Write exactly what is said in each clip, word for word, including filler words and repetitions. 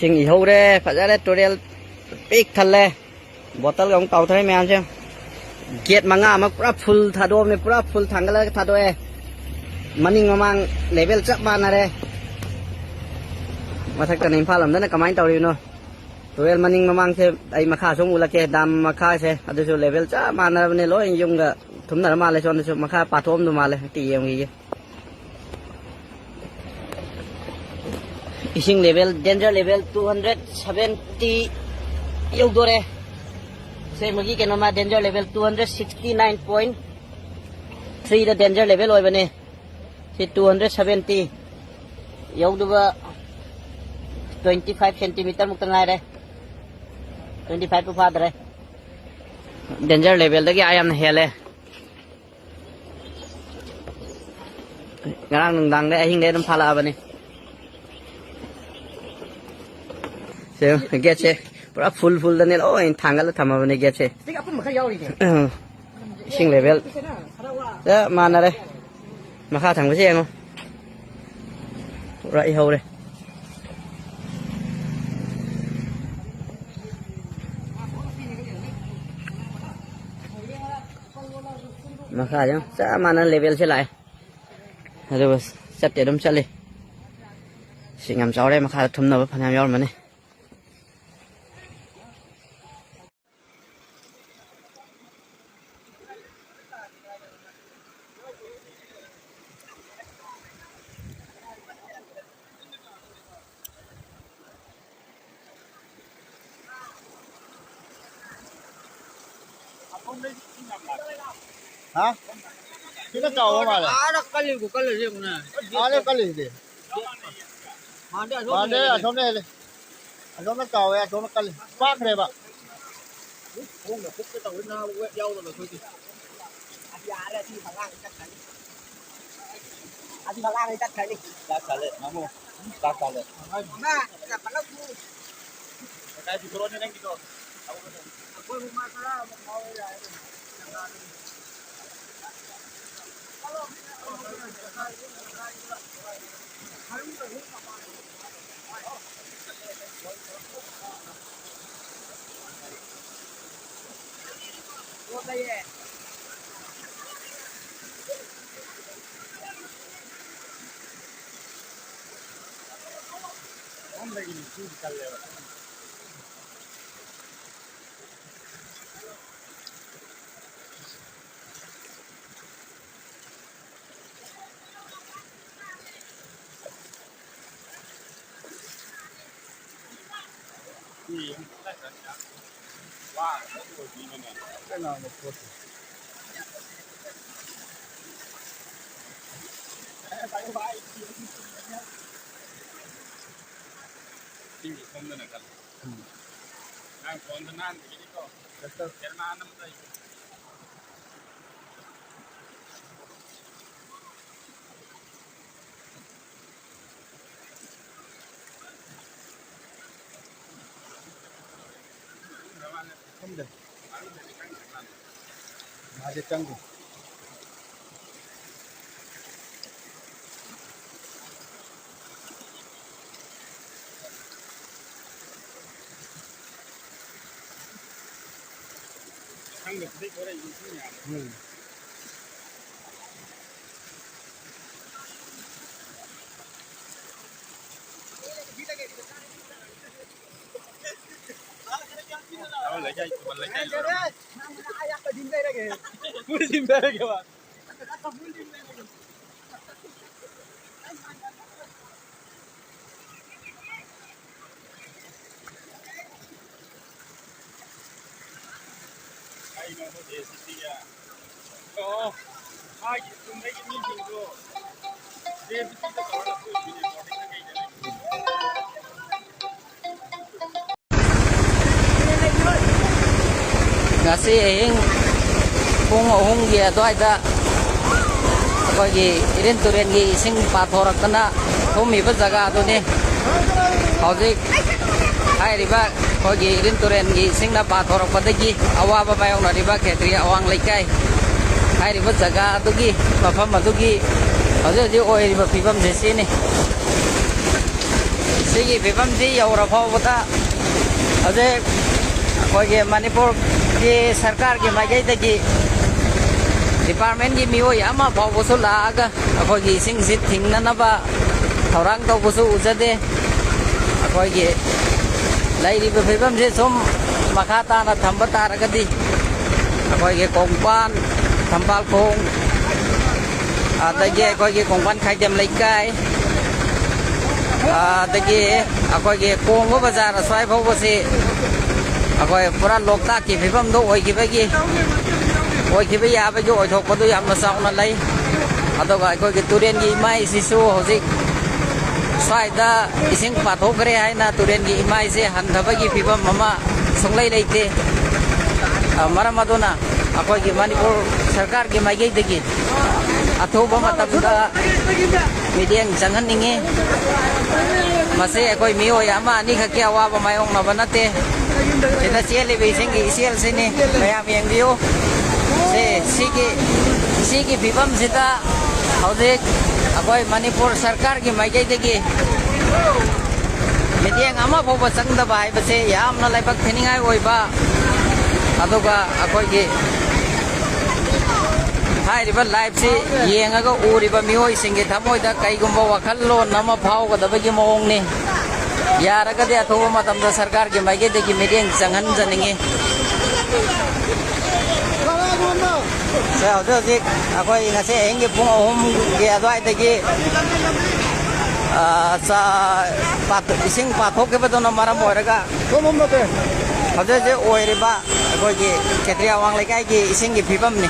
ꯏꯁꯤꯡ ꯏꯍꯧꯔꯦ, ꯐꯖꯔꯦ, ꯇꯨꯔꯦꯜ ꯄꯤꯛ ꯊꯜꯂꯦ꯫ ꯕꯣꯇꯜꯒ ꯑꯃꯨꯛ ꯇꯥꯎꯊꯔꯦ ꯃꯌꯥꯝꯁꯦ꯫ ꯒꯦꯠ ꯃꯉꯥ ꯑꯃ ꯄꯨꯔꯥ ꯐꯨꯜ ꯊꯥꯗꯣꯛꯑꯕꯅꯦ, ꯄꯨꯔꯥ ꯐꯨꯜ ꯊꯥꯡꯒꯠꯂꯒ ꯊꯥꯗꯣꯛꯑꯦ꯫ ꯃꯅꯤꯡ ꯃꯃꯥꯡ ꯂꯦꯚꯦꯜ ꯆꯞ ꯃꯥꯟꯅꯔꯦ꯫ ꯃꯊꯛꯇꯅ ꯏꯝꯐꯥꯜ ꯂꯣꯝꯗꯅ ꯀꯃꯥꯏꯅ ꯇꯧꯔꯤꯕꯅꯣ? ꯇꯨꯔꯦꯜ ꯃꯅꯤꯡ ꯃꯃꯥꯡꯁꯦ ꯑꯩ ꯃꯈꯥ ꯁꯨꯝ ꯎꯠꯂꯛꯀꯦ, ꯗꯥꯝ ꯃꯈꯥꯁꯦ ꯑꯗꯨꯁꯨ ꯂꯦꯚꯦꯜ ꯆꯞ ꯃꯥꯟꯅꯔꯕꯅꯦ, ꯂꯣꯏ ꯌꯨꯝꯒ ꯊꯨꯝꯅꯔ ꯃꯥꯜꯂꯦ꯫ ꯁꯣꯝꯗꯁꯨ ꯃꯈꯥ ꯄꯥꯊꯣꯛꯑꯝꯗꯨ ꯃꯥꯜꯂꯦ, ꯍꯦꯛꯇ ꯌꯦꯡꯉꯨꯈꯤꯒꯦ꯫ ꯏꯁꯤꯡ level, danger level two hundred seventy ꯌꯧꯗꯣꯔꯦ꯫ ꯑꯁꯦꯡꯕꯒꯤ ꯀꯩꯅꯣꯃ, danger level two hundred sixty nine point ꯊ꯭ꯔꯤꯗ ꯗꯦꯟꯖꯔ ꯂꯦꯚꯦꯜ ꯑꯣꯏꯕꯅꯦ꯫ ꯁꯤ ꯇꯨ ꯍꯟꯗ꯭ꯔꯦꯠ ꯁꯚꯦꯟꯇꯤ ꯌꯧꯗꯨꯕ ꯇ꯭ꯋꯦꯟꯇꯤ ꯐꯥꯏꯚ ꯁꯦꯟꯇꯤꯃꯤꯇꯔ ꯃꯨꯛꯇ ꯉꯥꯏꯔꯦ꯫ ꯇ꯭ꯋꯦꯟꯇꯤ ꯐꯥꯏꯚꯄꯨ ꯐꯥꯗ꯭ꯔꯦ꯫ ꯗꯦꯟꯖꯔ ꯂꯦꯚꯦꯜꯗꯒꯤ ꯑꯥ ꯌꯥꯝꯅ ꯍꯦꯜꯂꯦ꯫ ꯉꯔꯥꯡ ꯅꯨꯡꯗꯥꯡꯗꯩ, ꯑꯍꯤꯡꯗꯩ ꯑꯗꯨꯝ ꯐꯥꯠꯂꯛꯑꯕꯅꯤ꯫ ꯁꯦ, ꯒꯦꯠꯁꯦ ꯄꯨꯔꯥ ꯐꯨꯜ ꯐꯨꯜꯗꯅꯦ ꯂꯣꯏ ꯊꯥꯡꯒꯠꯂ ꯊꯝꯃꯕꯅꯦ ꯒꯦꯠꯁꯦ꯫ ꯁꯤꯒ ꯑꯄꯨꯟꯕ ꯈꯔ ꯌꯥꯎꯔꯤꯁꯦ꯫ ꯎꯝ꯫ ꯏꯁꯤꯡ ꯂꯦꯚꯦꯜ ꯆꯞ ꯃꯥꯟꯅꯔꯦ꯫ ꯃꯈꯥ ꯊꯪꯕꯁꯦ ꯌꯦꯡꯉꯣ꯫ ꯄꯨꯔꯥ ꯏꯍꯧꯔꯦ꯫ ꯃꯈꯥ ꯌꯦꯡꯉꯣ, ꯆꯞ ꯃꯥꯟꯅꯅ ꯂꯦꯚꯦꯜꯁꯦ ꯂꯥꯛꯑꯦ꯫ ꯑꯗꯨꯒ ꯆꯠꯇꯤ ꯑꯗꯨꯝ ꯆꯠꯂꯤ꯫ ꯏꯁꯤꯡ ꯌꯥꯝ ꯆꯥꯎꯔꯦ, ꯃꯈꯥꯗ ꯊꯨꯝꯅꯕ ꯐꯅꯌꯥꯝ ꯌꯥꯎꯔꯝꯃꯅꯤ꯫ ꯍꯥ? ꯁꯤꯅ ꯆꯥꯎꯕ ꯃꯥꯜꯂꯦ꯫ ꯑꯥꯗ ꯀꯜꯂꯤꯕꯨ ꯀꯜꯂꯤꯁꯦ ꯌꯦꯡꯉꯨꯅꯦ꯫ ꯑꯥꯗ ꯀꯜꯂꯤꯁꯤꯗꯤ꯫ ꯃꯥꯟꯗꯦ, ꯑꯁꯣꯝꯅ ꯃꯥꯟꯗꯦ, ꯍꯦꯜꯂꯦ꯫ ꯑꯁꯣꯝꯅ ꯍꯦꯜꯂꯦ꯫ ꯑꯁꯣꯝꯅ ꯆꯥꯎꯋꯦ, ꯑꯁꯣꯝꯅ ꯀꯜꯂꯤ꯫ ꯄꯥꯛꯈ꯭ꯔꯦꯕ꯫ ꯈꯣꯡꯅ ꯈꯨꯠꯇ ꯇꯧꯔꯤ ꯅꯥꯕ ꯋꯦꯠ ꯌꯥꯎꯗꯕ ꯑꯩꯈꯣꯏꯗꯤ꯫ ꯑꯁ ꯌꯥꯔꯦ, ꯑꯁꯤ ꯐꯛꯂꯥꯡ ꯆꯠꯈ꯭ꯔꯅꯤ꯫ ꯑꯁꯤ ꯐꯛꯂꯥꯡ ꯆꯠꯈ꯭ꯔꯅꯤ꯫ ꯆꯥꯛ ꯆꯥꯂꯦ, ꯃꯥꯃꯣ꯫ ꯆꯥꯛ ꯆꯥꯂꯦ꯫ ꯃꯥ, ꯆꯥ ꯄꯜꯂꯛꯎ꯫ ꯀꯗꯥꯏ ꯄꯨꯊꯣꯔꯛꯑꯣꯅꯦ ꯅꯪꯒꯤꯗꯣ? ꯑꯩꯈꯣꯏ ꯃꯃꯥ ꯈꯔ ꯑꯃ ꯐꯥꯎꯔꯦ ꯌꯥꯔꯦ꯫ ꯁꯤꯒꯤ ꯁꯣꯝꯗꯅ ꯈꯜꯂꯤ꯫ ꯎꯝ꯫ ꯅꯪ ꯐꯣꯟꯗ ꯅꯥꯟꯕꯒꯤꯅꯤꯀꯣ꯫ ꯗꯥꯛꯇꯔ꯫ ꯀꯦꯃꯦꯔꯥ ꯅꯝꯕꯗ ꯑꯩ ꯈꯪꯗꯦ꯫ ꯃꯥꯁꯦ ꯆꯪꯗꯦ꯫ ꯎꯝ꯫ ꯀꯩꯅꯣ ꯗꯦꯁꯤꯗꯤ? ꯑꯣ, ꯃꯥꯒꯤ ꯆꯨꯝꯅꯒꯤ ꯃꯤꯁꯤꯡꯗꯣ ꯗꯦꯁꯤꯗ ꯇꯧꯔꯒ ꯄꯨꯔꯤꯅꯦ, ꯕꯣꯔꯗꯤꯡꯗ ꯀꯩꯗ ꯂꯩ꯫ ꯉꯁꯤ ꯑꯍꯤꯡ ꯄꯨꯡ ꯑꯍꯨꯝꯒꯤ ꯑꯗꯨꯋꯥꯏꯗ ꯑꯩꯈꯣꯏꯒꯤ ꯏꯔꯤꯟ ꯇꯨꯔꯦꯟꯒꯤ ꯏꯁꯤꯡ ꯄꯥꯊꯣꯔꯛꯇꯅ ꯊꯨꯝꯃꯤꯕ ꯖꯒꯥ ꯑꯗꯨꯅꯤ꯫ ꯍꯧꯖꯤꯛ ꯍꯥꯏꯔꯤꯕ ꯑꯩꯈꯣꯏꯒꯤ ꯏꯔꯤꯟ ꯇꯨꯔꯦꯟꯒꯤ ꯏꯁꯤꯡꯅ ꯄꯥꯊꯣꯔꯛꯄꯗꯒꯤ ꯑꯋꯥꯕ ꯃꯥꯌꯣꯛꯅꯔꯤꯕ ꯈꯦꯇ꯭ꯔꯤ ꯑꯋꯥꯡ ꯂꯩꯀꯥꯏ ꯍꯥꯏꯔꯤꯕ ꯖꯒꯥ ꯑꯗꯨꯒꯤ ꯃꯐꯝ ꯑꯗꯨꯒꯤ ꯍꯧꯖꯤꯛ ꯍꯧꯖꯤꯛ ꯑꯣꯏꯔꯤꯕ ꯐꯤꯕꯝꯁꯦ ꯁꯤꯅꯤ꯫ ꯁꯤꯒꯤ ꯐꯤꯕꯝꯁꯤ ꯌꯧꯔ ꯐꯥꯎꯕꯗ ꯍꯧꯖꯤꯛ ꯑꯩꯈꯣꯏꯒꯤ ꯃꯅꯤꯄꯨꯔ ꯁꯔꯀꯥꯔꯒꯤ ꯃꯥꯏꯀꯩꯗꯒꯤ ꯗꯤꯄꯥꯔꯠꯃꯦꯟꯒꯤ ꯃꯤꯑꯣꯏ ꯑꯃ ꯐꯥꯎꯕꯁꯨ ꯂꯥꯛꯑꯒ ꯑꯩꯈꯣꯏꯒꯤ ꯏꯁꯤꯡꯁꯤ ꯊꯤꯡꯅꯅꯕ ꯊꯧꯔꯥꯡ ꯇꯧꯕꯁꯨ ꯎꯖꯗꯦ꯫ ꯑꯩꯈꯣꯏꯒꯤ ꯂꯩꯔꯤꯕ ꯐꯤꯕꯝꯁꯦ ꯁꯨꯝ ꯃꯈꯥ ꯇꯥꯅ ꯊꯝꯕ ꯇꯥꯔꯒꯗꯤ ꯑꯩꯈꯣꯏꯒꯤ ꯀꯣꯡꯄꯥꯟ, ꯊꯝꯕꯥꯜꯈꯣꯡ, ꯑꯗꯒꯤ ꯑꯩꯈꯣꯏꯒꯤ ꯀꯣꯡꯄꯥꯟ ꯈꯥꯏꯗꯦꯝ ꯂꯩꯀꯥꯏ, ꯑꯗꯒꯤ ꯑꯩꯈꯣꯏꯒꯤ ꯀꯣꯡꯕ ꯕꯖꯥꯔ ꯑꯁ꯭ꯋꯥꯏ ꯐꯥꯎꯕꯁꯤ ꯑꯩꯈꯣꯏ ꯄꯨꯔꯥ ꯂꯣꯛꯇꯥꯛꯀꯤ ꯐꯤꯕꯝꯗꯣ ꯑꯣꯏꯈꯤꯕꯒꯤ, ꯑꯣꯏꯈꯤꯕ ꯌꯥꯕꯒꯤ ꯑꯣꯏꯊꯣꯛꯄꯗꯨ ꯌꯥꯝꯅ ꯆꯥꯎꯅ ꯂꯩ꯫ ꯑꯗꯨꯒ ꯑꯩꯈꯣꯏꯒꯤ ꯇꯨꯔꯦꯟꯒꯤ ꯏꯃꯥꯏꯁꯤꯁꯨ ꯍꯧꯖꯤꯛ ꯁ꯭ꯋꯥꯏꯗ ꯏꯁꯤꯡ ꯄꯥꯊꯣꯛꯈ꯭ꯔꯦ ꯍꯥꯏꯅ ꯇꯨꯔꯦꯟꯒꯤ ꯏꯃꯥꯏꯁꯦ ꯍꯟꯊꯕꯒꯤ ꯐꯤꯕꯝ ꯑꯃ ꯁꯨꯡꯂꯩ ꯂꯩꯇꯦ꯫ ꯑ, ꯃꯔꯝ ꯑꯗꯨꯅ ꯑꯩꯈꯣꯏꯒꯤ ꯃꯅꯤꯄꯨꯔ ꯁꯔꯀꯥꯔꯒꯤ ꯃꯥꯏꯀꯩꯗꯒꯤ ꯑꯊꯨꯕ ꯃꯇꯝꯗ ꯃꯤꯠꯌꯦꯡ ꯆꯪꯍꯟꯅꯤꯡꯉꯤ꯫ ꯃꯁꯤ ꯑꯩꯈꯣꯏ ꯃꯤꯑꯣꯏ ꯑꯃ ꯑꯅꯤꯈꯛꯀꯤ ꯑꯋꯥꯕ ꯃꯥꯌꯣꯛꯅꯕ ꯅꯠꯇꯦ꯫ ꯁꯤꯗ ꯆꯦꯜꯂꯤꯕ ꯏꯁꯤꯡꯒꯤ ꯏꯆꯦꯜꯁꯤꯅꯤ꯫ ꯃꯌꯥꯝ ꯌꯦꯡꯕꯤꯌꯨ꯫ ꯁꯤ, ꯁꯤꯒꯤ, ꯁꯤꯒꯤ ꯐꯤꯕꯝꯁꯤꯗ ꯍꯧꯖꯤꯛ ꯑꯩꯈꯣꯏ ꯃꯅꯤꯄꯨꯔ ꯁꯔꯀꯥꯔꯒꯤ ꯃꯥꯏꯀꯩꯗꯒꯤ ꯃꯤꯠꯌꯦꯡ ꯑꯃ ꯐꯥꯎꯕ ꯆꯪꯗꯕ ꯍꯥꯏꯕꯁꯦ ꯌꯥꯝꯅ ꯂꯥꯏꯕꯛ ꯊꯤꯅꯤꯡꯉꯥꯏ ꯑꯣꯏꯕ, ꯑꯗꯨꯒ ꯑꯩꯈꯣꯏꯒꯤ ꯍꯥꯏꯔꯤꯕ ꯂꯥꯏꯐꯁꯤ ꯌꯦꯡꯉꯒ ꯎꯔꯤꯕ ꯃꯤꯑꯣꯏꯁꯤꯡꯒꯤ ꯊꯃꯣꯏꯗ ꯀꯩꯒꯨꯝꯕ ꯋꯥꯈꯜꯂꯣꯟ ꯑꯃ ꯐꯥꯎꯒꯗꯕꯒꯤ ꯃꯑꯣꯡꯅꯤ꯫ ꯌꯥꯔꯒꯗꯤ ꯑꯊꯨꯕ ꯃꯇꯝꯗ ꯁꯔꯀꯥꯔꯒꯤ ꯃꯥꯏꯀꯩꯗꯒꯤ ꯃꯤꯠꯌꯦꯡ ꯆꯪꯍꯟꯖꯅꯤꯡꯉꯤ꯫ ꯁꯦ, ꯍꯧꯖꯤꯛ ꯍꯧꯖꯤꯛ ꯑꯩꯈꯣꯏ ꯉꯁꯤ ꯑꯍꯤꯡꯒꯤ ꯄꯨꯡ ꯑꯍꯨꯝꯒꯤ ꯑꯗꯨꯋꯥꯏꯗꯒꯤ, ꯑ, ꯆꯥ-, ꯄꯥꯊ-, ꯏꯁꯤꯡ ꯄꯥꯊꯣꯛꯈꯤꯕꯗꯨꯅ ꯃꯔꯝ ꯑꯣꯏꯔꯒ ꯍꯧꯖꯤꯛ ꯍꯧꯖꯤꯛ ꯑꯣꯏꯔꯤꯕ ꯑꯩꯈꯣꯏꯒꯤ ꯈꯦꯇ꯭ꯔꯤ ꯑꯋꯥꯡ ꯂꯩꯀꯥꯏꯒꯤ ꯏꯁꯤꯡꯒꯤ ꯐꯤꯕꯝꯅꯤ꯫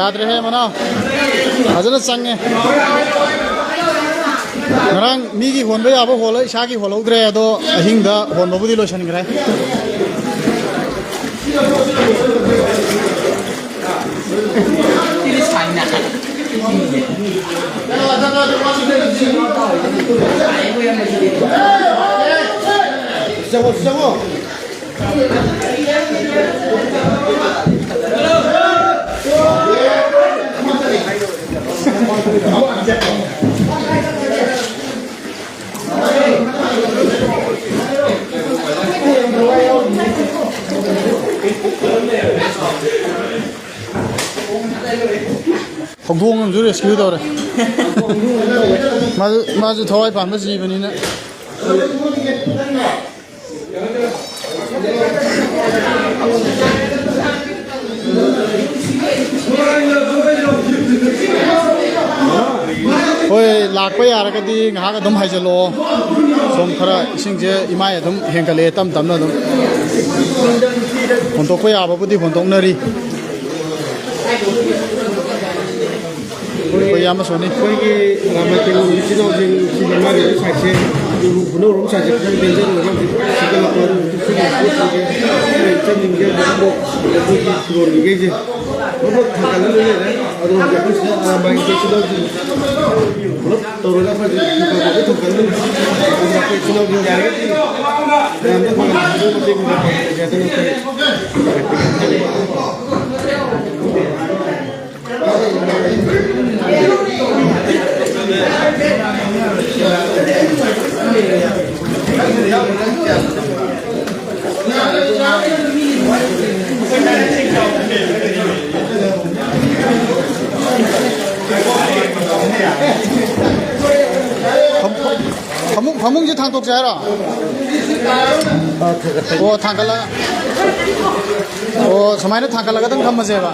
ꯌꯥꯗ꯭ꯔꯦꯍꯦ ꯃꯅꯥꯎ, ꯐꯖꯅ ꯆꯪꯉꯦ꯫ ꯉꯔꯥꯡ ꯃꯤꯒꯤ ꯍꯣꯟꯕ ꯌꯥꯕ ꯍꯣꯜꯂ, ꯏꯁꯥꯒꯤ ꯍꯣꯜꯍꯧꯗ꯭ꯔꯦ꯫ ꯑꯗꯣ ꯑꯍꯤꯡꯗ ꯍꯣꯟꯕꯕꯨꯗꯤ ꯂꯣꯏꯁꯤꯟꯈ꯭ꯔꯦ꯫ ꯍꯧꯗꯣꯡ ꯑꯃꯁꯨ rescue ꯇꯧꯔꯦ꯫ ꯃꯥꯁꯨ, ꯃꯥꯁꯨ ꯊꯋꯥꯏ ꯄꯥꯟꯕ ꯖꯤꯕꯅꯤꯅ꯫ ꯍꯣꯏ, ꯂꯥꯛꯄ ꯌꯥꯔꯒꯗꯤ ꯉꯥꯏꯍꯥꯛ ꯑꯗꯨꯝ ꯍꯥꯏꯖꯤꯜꯂꯛꯑꯣ꯫ ꯁꯣꯝ ꯈꯔ ꯏꯁꯤꯡꯁꯦ ꯏꯃꯥꯏ ꯑꯗꯨꯝ ꯍꯦꯟꯒꯠꯂꯛꯑꯦ, ꯇꯞ ꯇꯞꯅ ꯑꯗꯨꯝ꯫ ꯍꯣꯟꯗꯣꯛꯄ ꯌꯥꯕꯕꯨꯗꯤ ꯍꯣꯟꯗꯣꯛꯅꯔꯤ꯫ ꯑꯩꯈꯣꯏ ꯏꯌꯥꯝꯕ ꯁꯣꯅꯤ꯫ ꯑꯩꯈꯣꯏꯒꯤ ꯔꯥꯃꯥꯏꯀꯦꯜ ꯏꯆꯤꯜ ꯏꯅꯥꯎꯁꯤꯡ ꯁꯤꯒꯤ ꯃꯥꯒꯤ ꯁꯥꯏꯠꯁꯦ, ꯄꯨꯅꯧꯔꯣꯝ ꯁꯥꯏꯠꯁꯦ ꯈꯤꯇꯪ ꯗꯦꯟꯖꯔ ꯑꯣꯏꯕ ꯍꯧꯖꯤꯛ ꯁꯤꯒꯠꯂꯛꯄ ꯑꯗꯨ ꯍꯧꯖꯤꯛ ꯁꯤꯒꯤ ꯄꯣꯠꯁꯤꯡꯁꯦ ꯑꯩꯈꯣꯏ ꯆꯠꯅꯤꯡꯗꯦ꯫ ꯑꯗꯨꯕꯨ ꯑꯩꯈꯣꯏꯒꯤ ꯐꯤꯔꯣꯜꯒꯤꯈꯩꯁꯦ ꯄꯨꯂꯞ ꯊꯥꯡꯒꯠꯂꯒ ꯂꯩꯔꯦ꯫ ꯑꯗꯣ ꯍꯧꯖꯤꯛ ꯑꯩꯈꯣꯏ ꯁꯤꯗ ꯔꯥꯃꯥꯏꯀꯦꯜ ꯏꯆꯤꯜ ꯏꯅꯥꯎꯁꯤꯡ ꯄꯨꯂꯞ ꯇꯧꯔꯒ ꯑꯩꯈꯣꯏꯁꯦ ꯐꯤꯔꯣꯜ ꯂꯣꯏ ꯊꯥꯡꯒꯠꯂꯤ꯫ ꯑꯗꯨꯅ ꯑꯩꯈꯣꯏ ꯏꯆꯤꯜ ꯏꯅꯥꯎꯁꯤꯡ ꯌꯥꯔꯒꯗꯤ ꯃꯌꯥꯝꯗ ꯈꯔ ꯈꯔ ꯃꯇꯦꯡ ꯈꯔ ꯄꯥꯡꯕꯤꯔꯗꯤ ꯑꯩꯈꯣꯏ ꯐꯃꯨꯡ, ꯐꯃꯨꯡꯁꯦ ꯊꯥꯡꯇꯣꯛꯁꯦ ꯍꯥꯏꯔꯣ? ꯑꯣ, ꯊꯥꯡꯒꯠꯂꯒ꯫ ꯑꯣ, ꯁꯨꯃꯥꯏꯅ ꯊꯥꯡꯒꯠꯂꯒꯗꯪ ꯊꯝꯃꯁꯦꯕ꯫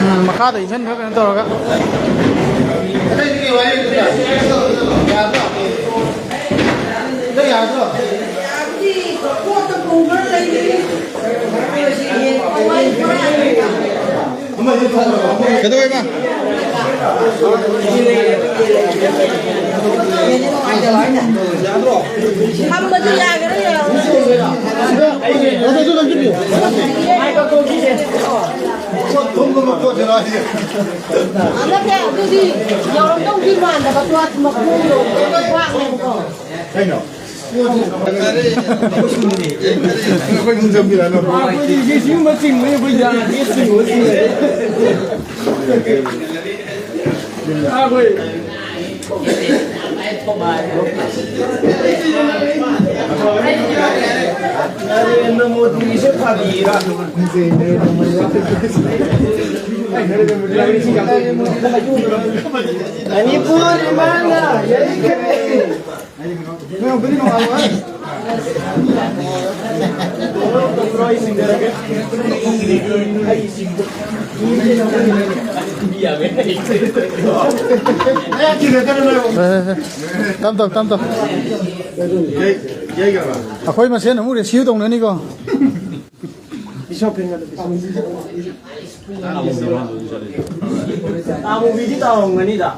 ꯎꯝ, ꯃꯈꯥꯗ ꯏꯟꯁꯤꯟꯈ꯭ꯔ ꯀꯩꯅꯣ ꯇꯧꯔꯒ꯫ ꯀꯩꯗꯧꯋꯦꯕ? ꯊꯝꯕꯗꯨ ꯌꯥꯒꯦꯔꯥ ꯌꯥꯔꯣꯏꯔꯥ? ꯅꯠꯇꯦ, ꯑꯗꯨꯗꯤ ꯌꯧꯔꯝꯗꯧꯗꯤ ꯃꯥꯟꯗꯕ, ꯄꯣꯠ ꯃꯈꯣꯡꯗꯣ ꯋꯥꯡꯉꯦꯕꯀꯣ꯫ ꯀꯩꯅꯣ? ꯑꯩꯈꯣꯏ ꯁꯨꯝ ꯆꯪꯕꯤꯔꯛꯑꯅꯨ꯫ ꯑꯩꯈꯣꯏꯗꯤ ꯁꯤꯒꯨꯝꯕ ꯆꯤꯡꯕ ꯑꯩꯈꯣꯏ ꯌꯥꯗꯦ, ꯆꯤꯡꯕ ꯆꯤꯡꯉꯦ꯫ ꯑꯩꯈꯣꯏ ꯅꯔꯦꯟꯗ꯭ꯔ ꯃꯣꯗꯤꯁꯦ ꯐꯥꯒꯤꯔꯥ? ꯃꯅꯤꯄꯨꯔ ꯏꯃꯥꯅ ꯌꯩꯈ꯭ꯔꯦ꯫ ꯇꯞ ꯇꯞ, ꯇꯞ ꯇꯞ꯫ ꯑꯩꯈꯣꯏ ꯃꯁꯦꯟ ꯑꯃꯨꯛ ꯔꯦꯁꯀ꯭ꯌꯨ ꯇꯧꯅꯅꯤꯀꯣ꯫ ꯇꯥꯃꯨꯕꯤꯗꯤ ꯇꯥꯍꯧꯔꯝꯒꯅꯤꯗ꯫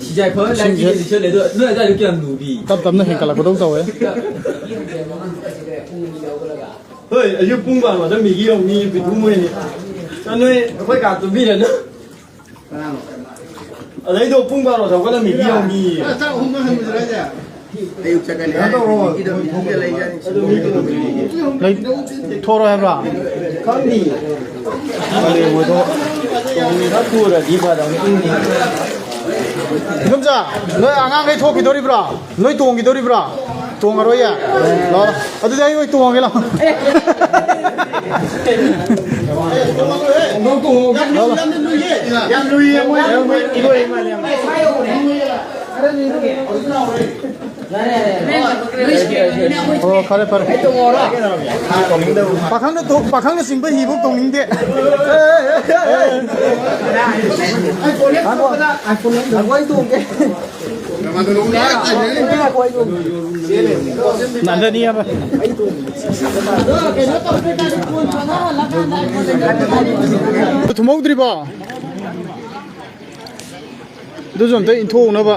ꯁꯤꯖꯥꯏ ꯐꯔ ꯂꯥꯏꯐ ꯏꯁꯤꯡꯁꯦ ꯖꯦꯀꯦꯠ ꯂꯤꯠꯁꯜꯂꯦ, ꯑꯗꯣ ꯅꯣꯏ ꯑꯗꯥꯏꯗꯣ ꯀꯌꯥꯝ ꯂꯨꯕꯤ? ꯇꯞ ꯇꯞꯅ ꯍꯦꯟꯀꯠꯂꯛꯄꯗꯧ ꯇꯧꯋꯦ꯫ ꯍꯣꯏ, ꯑꯌꯨꯛ ꯄꯨꯡ ꯕꯥꯔꯣꯗ ꯃꯤꯒꯤ ꯌꯧꯅꯤ, ꯄꯤꯊꯨꯝ ꯃꯣꯏꯅꯤ꯫ ꯅꯣꯏ ꯑꯩꯈꯣꯏ ꯀꯥ ꯇꯨꯝꯕꯤꯔꯅꯨ꯫ ꯑꯗꯩꯗꯣ ꯄꯨꯡ ꯕꯥꯔꯣꯗ ꯍꯧꯒꯠꯂ ꯃꯤꯒꯤ ꯌꯧꯅꯤ꯫ ꯑꯌꯨꯛ ꯆꯠꯀꯅꯤ ꯍꯥꯏ, ꯃꯤꯒꯤꯗ ꯃꯤꯒꯤꯗ ꯂꯩꯖꯥꯠꯅꯤ꯫ ꯂꯩ-, ꯊꯣꯔꯣꯏ ꯍꯥꯏꯕ꯭ꯔꯥ? ꯈꯪꯗꯤꯌꯦ꯫ ꯈꯪꯗꯦ, ꯃꯣꯏꯗꯣ ꯈꯔ ꯊꯨꯔꯗꯤ ꯐꯗꯧꯅꯤ꯫ ꯏꯗꯣꯝꯆꯥ, ꯅꯣꯏ ꯑꯉꯥꯡꯈꯩ ꯊꯣꯛꯈꯤꯗꯣꯔꯤꯕ꯭ꯔꯣ? ꯅꯣꯏ ꯇꯣꯡꯈꯤꯗꯣꯔꯤꯕ꯭ꯔꯣ? ꯇꯣꯡꯉꯔꯣꯏꯌꯦ? ꯂꯥꯛꯑꯣ꯫ ꯑꯗꯨꯗꯤ ꯑꯩ ꯑꯣꯏ ꯇꯣꯡꯉꯒꯦ, ꯂꯥꯛꯑꯣ꯫ ꯂꯥꯛꯑꯣ, ꯂꯥꯛꯑꯣ꯫ ꯌꯥꯝ ꯂꯨꯏꯌꯦ, ꯃꯣꯏ, ꯃꯣꯏ ꯏꯔꯣꯏ ꯃꯥꯜꯂꯦ ꯌꯥꯝ꯫ ꯑꯣ, ꯐꯔꯦ, ꯐꯔꯦ꯫ ꯄꯥꯈꯪꯅ ꯇꯣ-, ꯄꯥꯈꯪꯅ ꯆꯤꯡꯕ ꯍꯤꯕꯨꯛ ꯇꯣꯡꯅꯤꯡꯗꯦ꯫ ꯅꯥꯟꯊꯅꯤ ꯍꯥꯏꯕ꯫ ꯊꯨꯝꯍꯧꯗ꯭ꯔꯤꯕꯣ? ꯑꯗꯨꯁꯨ ꯑꯝꯇ ꯏꯟꯊꯣꯛꯎꯅꯕ꯫